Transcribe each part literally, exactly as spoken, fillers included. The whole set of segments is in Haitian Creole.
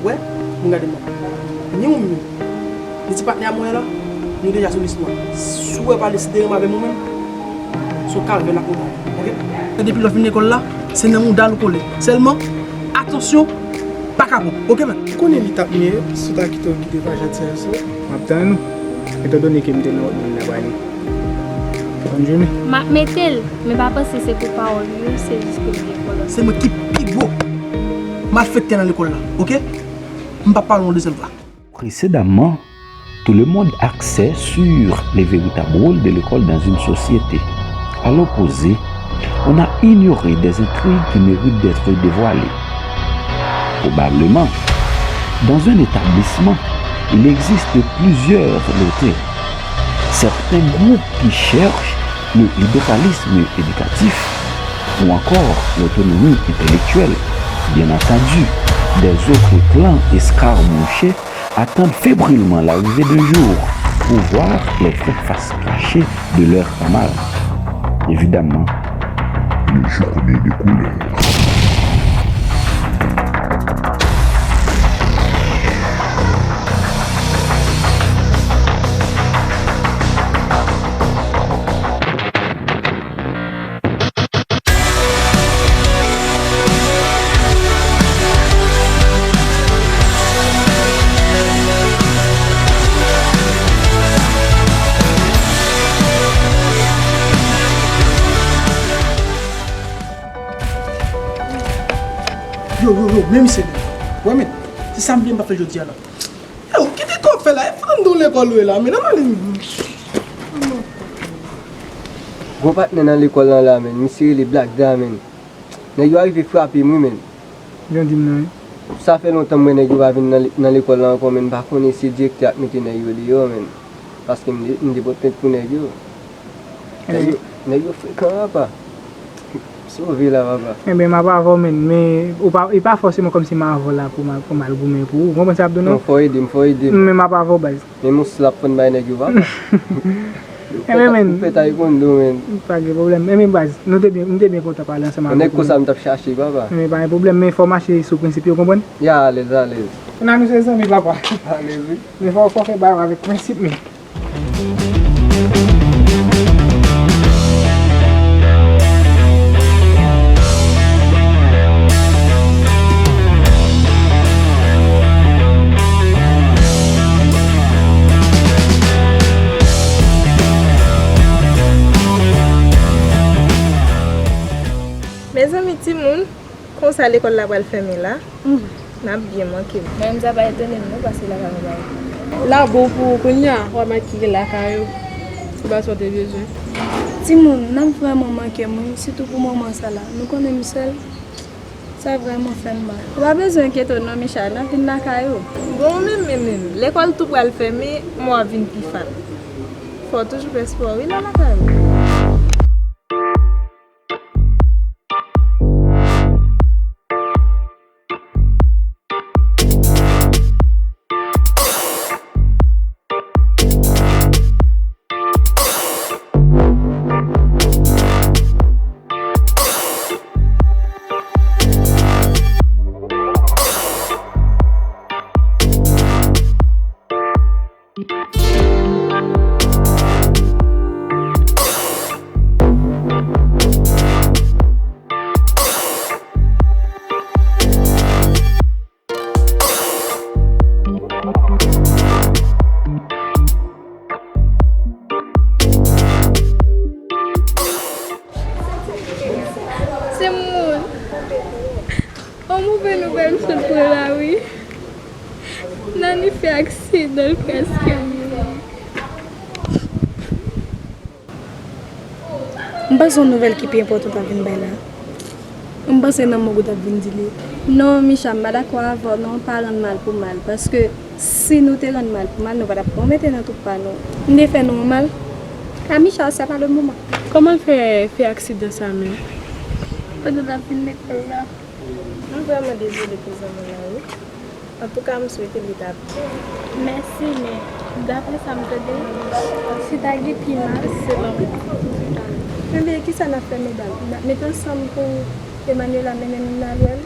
Wè, moun gade mwen. Ni ou menm. Ni ti patnè a mwen la, nou deja sou lis nwa. Si w wè pa deside renmen avè m ou menm, se yon kalvè n ap monte, oke? Depi lè w fin lekòl la, se nan mouda l ou kole. Sèlman, atansyon, pa kapon, oke, mèt? Ou konnen li t ap miye si w ta kite w kite pa jèt sa yo sou. M ap tann ou, etandone ke m te nan wòl moun nan prale. Bonn jounen. M ap mete l, men pa panse se pou pawòl yo, se jis ke m gen kòlòs. Se mwen ki pi gwo malfektè nan lekòl la, oke? M p ap pale w yon dezyèm fwa. Précédemment, tout le monde axait sur les véritables rôles de l'école dans une société. À l'opposé, on a ignoré des intrigues qui méritent d'être dévoilées. Probablement, dans un établissement, il existe plusieurs lotins. Certains groupes qui cherchent le libéralisme éducatif ou encore l'autonomie intellectuelle, bien entendu, des autres clans escarmouchés attendent fébrilement l'arrivée d'un jour pour voir les vraies faces cachées de leurs camarades. Évidemment, le journée de couleur. Yo, yo, yo, men misye. Wè, men, se sa m byen pa fè jodi a la. Yo, kite sa w ap fè la, e fann tou lekòl ou ye la, men nan ale. Gwo patnè nan lekòl lan la, men, misye rele Black Da, men. Nèg yo arive frape m, wi, men. Jan di m nan, wi. Sa fè lontan m wè nèg yo pa vin nan le-, nan lekòl lan ankò, men, m pa konnen si direktè a k mete nèg yo deyò, men. Paske m de-, m te pote plent pou nèg yo. Nèg yo, nèg yo frekan, apa. Sove la, papa. Enben, m ap avè w, men, men ou pa, e pa fòseman kòmsi m avè w la pou m al, pou m al goumen pou ou. Ou konprann sa m ap di w, non? Non, fò w ede m, fò w ede m. Men m ap avè w, baz. Men mousse la ap fann bay nèg yo, papa. Enben, men. Ou fè taekwondo, men. Pa gen pwoblèm. Enben, baz, nou te byen, m te byen kontan pale ansanm avè w. Nèg konsa m t ap chache, papa. Enben, pa gen pwoblèm, men fò w mache sou prensip yo, ou konprann? Ya, alèz, alèz. Kounya nou se zanmi, papa. Alèz, wi. Men fò, fò w fè bagay avèk prensip, men. Mezanmi, timoun, konsa lekòl la pral fèmen la. N ap byen manke. Mwen menm sa pa etone m non, paske l ap avè bagay. L ap bon pou ou kounye a, w ap makire lakay ou. Se pa sa w te bezwen. Timoun, n ap vrèman manke m wi, sitou pou moman sa la. Nou konnen m sèl. Sa vrèman fè m mal. Ou pa bezwen enkyete w non, Micha, n ap vin lakay ou. Bon, ou menm, menm, menm, lekòl tou pral fèmen, men w ap vin pi fat. Fò w toujou fè espò wi, nan lakay ou. Se moun. On move nouvèl m sot pran la wi. Nani fè aksidan, l prèske mouri. M panse yon nouvèl ki pi enpòtan t ap vin bay la. M panse nan mòg ou t ap vin di li. Non, Micha, m pa dakò avè w non, pa rann mal pou mal, paske si nou te rann mal pou mal, nou pa t ap pran mete nan twoup pa nou. M te fè nou yon mal. A Micha, c'est pas le moment. Kòman l fè fè aksidan sa menm? Pandan l ap vin lekòl la. M vrèman dezole pou zanmi w la wi. Antouka, m swete li ta byen. Mèsi, men daprè sa m tande, si ta gen pi mal, se lanmò. Enben, kisa n ap fè, medam? N ap met ansanm pou Emmanuela mennen nou n al wè l?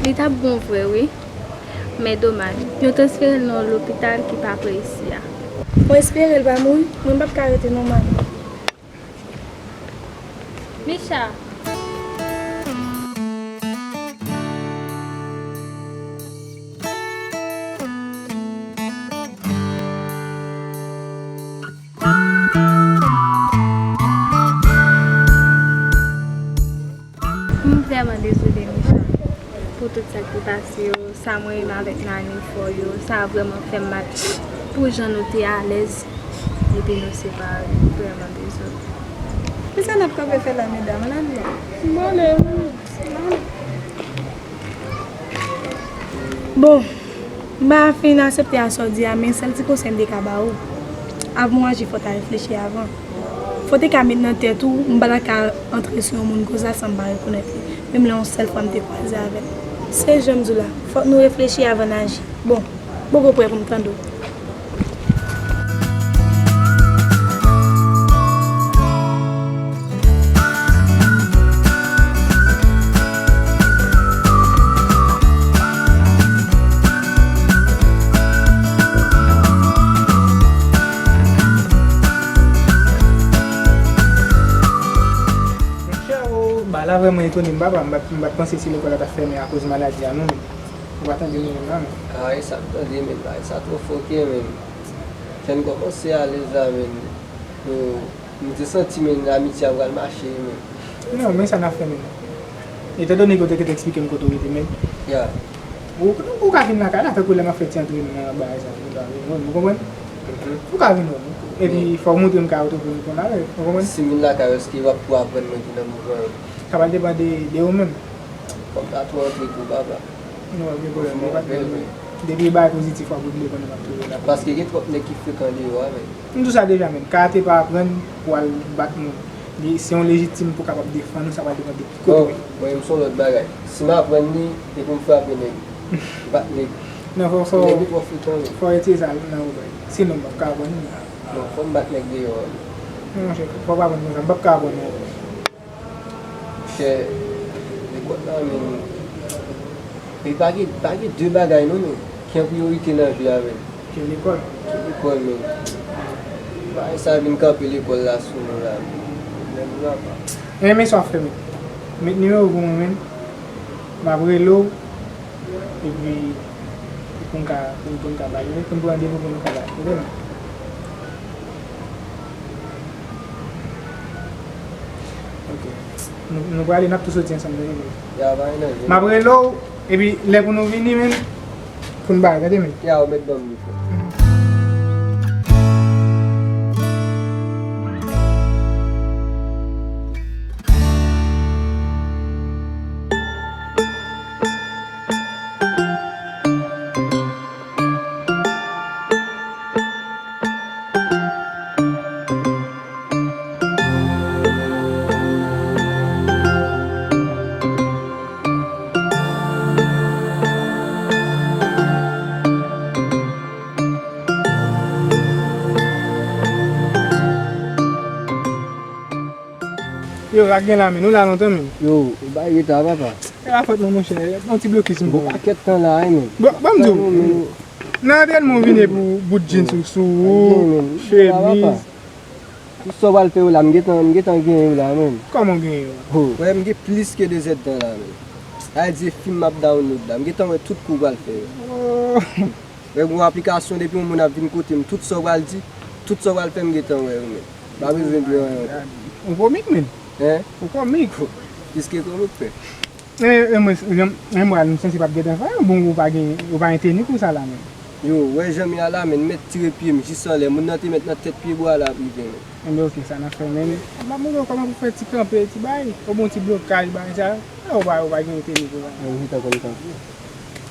Li t ap bon vre, wi. Men domaj, yo transfere l nan yon lopital ki pa pre isi a. Mwen espere l pa mouri, mwen m p ap ka rete non manmi. Micha. M vrèman dezole, Micha, pou tout sa ki pase yo. Sa mwen menm avèk Nani fè yo, sa vrèman fè m mal pou jan nou te alèz epi nou separe. M vrèman dezole. Kisa n ap kanpe fè la, medam? Ann al non. M ale wi. Bon, m pa fin aksepte a sa w di a, men sèl ti konsèy m te ka ba ou, avan w aji, fò w ta reflechi avan. Fò w te ka met nan tèt ou, m pa ta ka antre sou yon moun konsa san m pa rekonèt li, menm lè yon sèl fwa m te kwaze avè l. Se jan m di w la, fòk nou reflechi avan n aji. Bon, m poko prè pou m tande w. Monchè, o, bagay la vrèman etone m, papa. M pa t, m pa t panse si lekòl la t ap fèmen akoz maladi a, non. Ou pa tande nou menm la, non. A, e sa m tande, men bagay sa twò fòkè, men. Fè n kòmanse alèz la, men. Nou, nou te santi, men, amitye a pral mache, men. Non, men sa n ap fè, men. Etandone ke w te gentan eksplike m kote w rete, men. Ya. Ou, ou ka vin lakay la, tankou lè m ap fè ti antrenman bagay sa, nou ka vin wè m, ou konprann? Mhm. Ou ka vin wè m. Epi, fò w montre m kay ou tou pou nou konn avè, ou konprann? Si m vin lakay ou, èske w ap pou aprann mwen ki nan mouvman yo? Sa pral depann de, de ou menm. Fò m ta tou antre kou, papa. Non, pa gen pwoblèm, pa gen pwoblèm. Depi e bagay pozitif w ap regle, konnen m ap twouve w la. Paske gen twòp nèg ki frekan deyò a, men. M di w sa deja, men. Kay a te pa aprann pou al bat moun. Li, se yon lejitim pou w kapab defann ou, sa pral depann de ki kote w ye. Bon, mwen, m se yon lòt bagay. Si m aprann li, e pou m frape nèg, bat nèg. Non, fò, fò, nèg yo twò frekan, men. Fò w retire sa nan ou, bay. Sinon, m p ap ka aprann li. Non, fò m bat nèg deyò a, men. Non, monchè, fò w pa aprann konsa, m p ap ka aprann ou. Chè, lekòl la, men, men pa gen, pa gen de bagay non, men, ki an priyorite nan vi a, men. Ki lekòl? Ki lekòl, men. Bagay sa vin kanpe lekòl la sou nou la, men. Pwoblèm papa. Enben, men sa w ap fè, men. Met nimewo pou mwen, men. M ap rele w. Epi, pou n ka, pou n, pou n ka pale, pou n pran randevou pou n ka pale. Tande non? Ok. Nou, nou prale, n ap tou soti ansanm, tande non? Ya, pa gen danje. M ap rele w, epi lè pou nou vini, men, pou n pale, tande, men? Ya, ou mèt ban m li, frè. Yo, sa k gen la, men? Nou la lontan, men. Yo, ou bay reta, papa. Se pa fòt mwen, monchè. Yon ti blokis m pran. Bon, pakèt tan la, wi, men. Bon, ban m di w. Nan antrenman w vini pou bout jeans ou sou ou, chemiz. Tout sa w pral fè yo la, m gentan, m gentan genyen yo la, men. Kòman w genyen yo? Ho. Frè, m gen plis ke de zèdtan la, men. Sa vle di se fim m ap download la. M gentan wè tout kou w pral fè yo. Oh. Frè, m gen yon aplikasyon depi yon moun ap vin kote m, tout sa w pral di, tout sa w pral fè, m gentan wè yo, men. M pa bezwen di anyen. Ou komik, men. Hein? Ou komik. Plis ke komik, frè. E, e mwen, mwen, mwen, m santi p ap gentan fè, bon, ou pa gen, ou pa gen teni pou sa la menm. Yo, wè jan m ye a la, men, m mèt tire pye m jis anlè. Moun nan te mèt nan tèt pye bwa la ap rive, men. Enben, ok, sa n ap fè, men. M ap montre w kòman pou fè ti kanpe, ti bay. Ou bon ti blokaj, bay sa. E, ou pa, ou pa gen teni pou sa. Mwen gentan konn kanpe.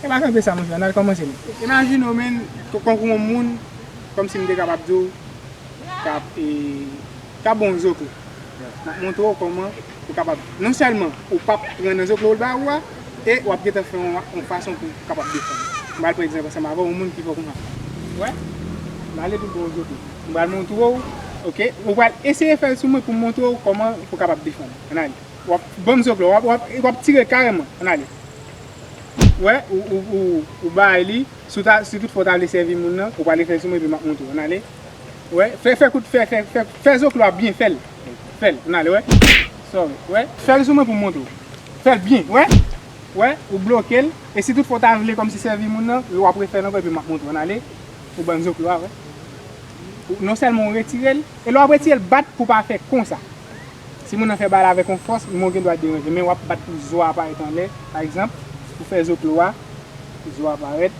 E pa kanpe sa, monchè, n al kòmanse, men. Imajine w, men, tankou yon moun, kòmsi m te kapab di w, k ap, e, k ap ba w zoklo. M ap montre w kòman ou kapab, non sèlman ou p ap pran nan zoklo l ba ou a, e w ap gentan fè yon, yon fason pou w kapab defann. M pral pran egzanp ansanm avè w, yon moun ki fè w konsa. Wè? M ale pou l ba w zoklo. M pral montre w, ok? Ou pral eseye fè l sou mwen pou m montre w kòman pou w kapab defann. Ann ale. W ap ban m zoklo, w ap, w ap, w ap tire karèman. Ann ale. Wè, ou, ou, ou, ou bay li. Si w ta, si toutfwa w ta vle sèvi moun nan, ou pral fè l sou mwen, epi m ap montre w. Ann ale. Wè, fè, fè kout, fè, fè, fè, fè zoklo a byen, fè l. Fè l, ann ale, wè. Sorry, wè. Fè l sou mwen pou m montre w. Fè l byen, wè. Wè, ou bloke l. E si toutfwa w ta vle kòmsi sèvi moun nan, w ap refè l ankò, epi m ap montre w. Ann ale. Ou bann zoklo a, wè. Ou, non sèlman ou retire l, e lè w ap retire l, bat pou w pa fè konsa. Si moun nan fè bagay la avèk yon fòs, men w gen dwa deranje, men w ap bat pou zo a parèt anlè, pa egzanp, ou fè zoklo a, zo a parèt,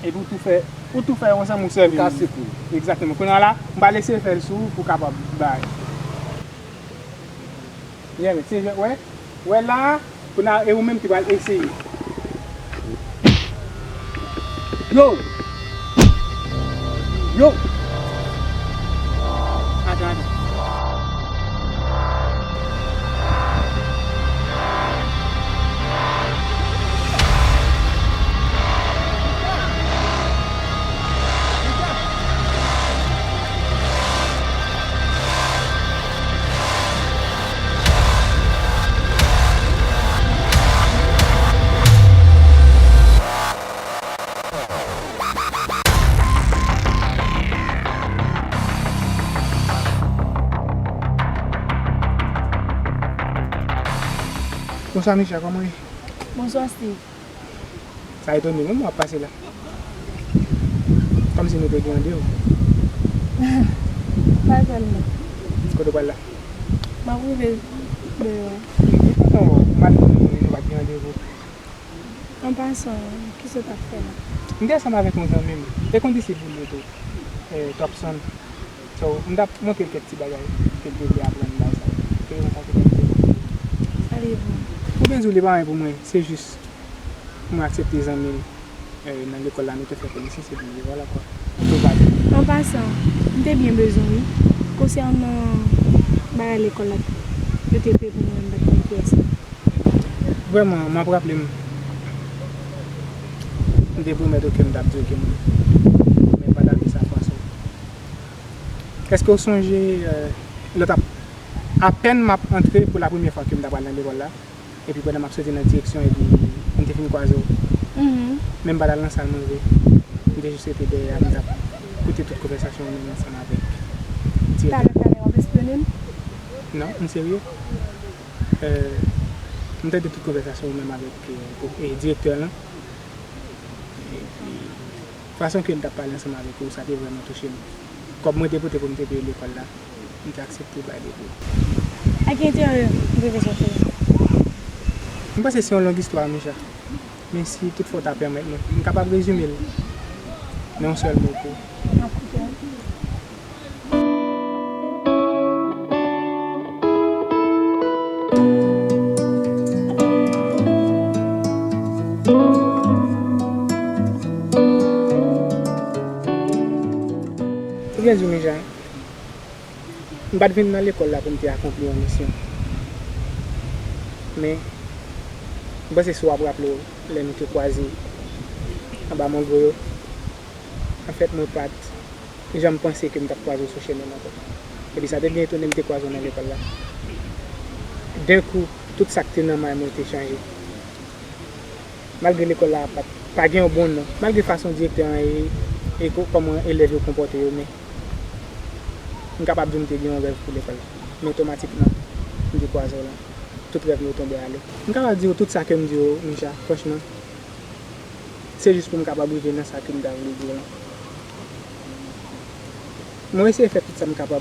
epi ou tou fè, ou tou fè yon ansanm ou sèvi. Ou kase kou. Egzakteman. Kounye a la, m pral eseye fè l sou ou pou w kapab bay. Yeah, men se jan, wè, wè la, kounye a, e ou menm ki pral eseye. Yo! Yo! Atann, atann. Bonswa, Micha, kòman w ye? Bonswa, Steve. Sa etone m, wi, w ap pase la. Kòmsi nou te gen randevou. Pa tèlman. Kote w pral la? M ap rive deyò. Epi, non, malgre nou pa t gen randevou. An pasan, kisa w t ap fè la? M te ansanm avèk yon zanmi m. E kondisip li tou, eh, Topson. So, m t ap montre l kèk ti bagay ke l te vle aprann bay sa yo. Se rezon sa ki fè m te. Sa li bon. Ou byen di w li pa anyen pou mwen, se jis mwen aksepte zanmi l, eh, nan lekòl la, nou te fè konesans epi vwala kwa. Tou va byen. An pasan, m te byen bezwen wi. Konsènan bagay lekòl la, yo te peye pou mwen, m pa t konn kiyès li. Vrèman, m ap raple m, m te pwomèt ou ke m t ap di w ke m, men m pa t aji sa fwa sa. Èske w sonje, eh, lè w t ap, apèn m ap antre pou la premyè fwa ke m t ap al nan lekòl la, epi pandan m ap soti nan direksyon, epi m te fin kwaze w? Mhm. Men m pa t al nan sal manje. M te jis rete dèyè a, m t ap koute tout konvèsasyon ou menm ansanm avèk direktè. Talè, talè, w ap espyone m? Non, m serye. Eh, m tande tout konvèsasyon ou menm avèk, eh, eh, direktè lan. Epi, fason ke l t ap pale ansanm avèk ou, sa te vrèman touche m. Kòb mwen te pote pou m te peye lekòl la, m te aksepte bay li pou ou. A ki enterè pwofesè w te gen? M panse se yon long istwa, Micha. Men si toutfwa w ta pèmèt mwen, m kapab rezime l nan yon sèl mo pou ou. M ap koute w. Ou byen di w, Micha. M pa t vin nan lekòl la pou m te akonpli yon misyon. Men, m panse si w ap raple w lè nou te kwaze anba mango yo, anfèt, mwen pa t janm panse ke m t ap kwaze w sou chemen m ankò. Epi sa te byen etone m te kwaze w nan lekòl la. Denkou, tout sa k te nan may mwen te chanje. Malgre lekòl la pa, pa gen yon bon non, malgre fason direktè an e, e ko-, kòman elèv yo konpòte yo, men m kapab di w m te gen yon rèv pou lekòl la. Men otomatikman, m te kwaze w lan. Tout rèv mwen yo tonbe ale. M kapab di w tout sa ke m di w, Micha, franchman. Se jis pou m kapab rive nan sa ke m ta vle di w lan. Mwen eseye fè tout sa m kapab,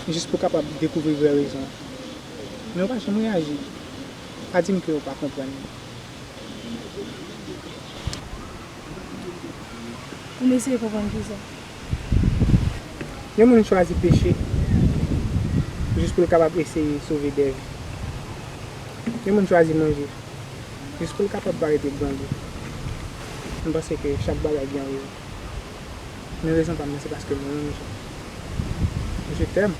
jis pou kapab dekouvri vrè rezon an. Men w pa janm reyaji. Pa di m ke w pa konprann. Pou m eseye konprann kisa? Yon moun chwazi peche jis pou l kapab eseye sove de vi. Yon moun chwazi manje jis pou l kapab pa rete grangou. M panse ke chak bagay gen yon rezon. Men rezon pa m nan se paske m renmen misye. Misye tèm.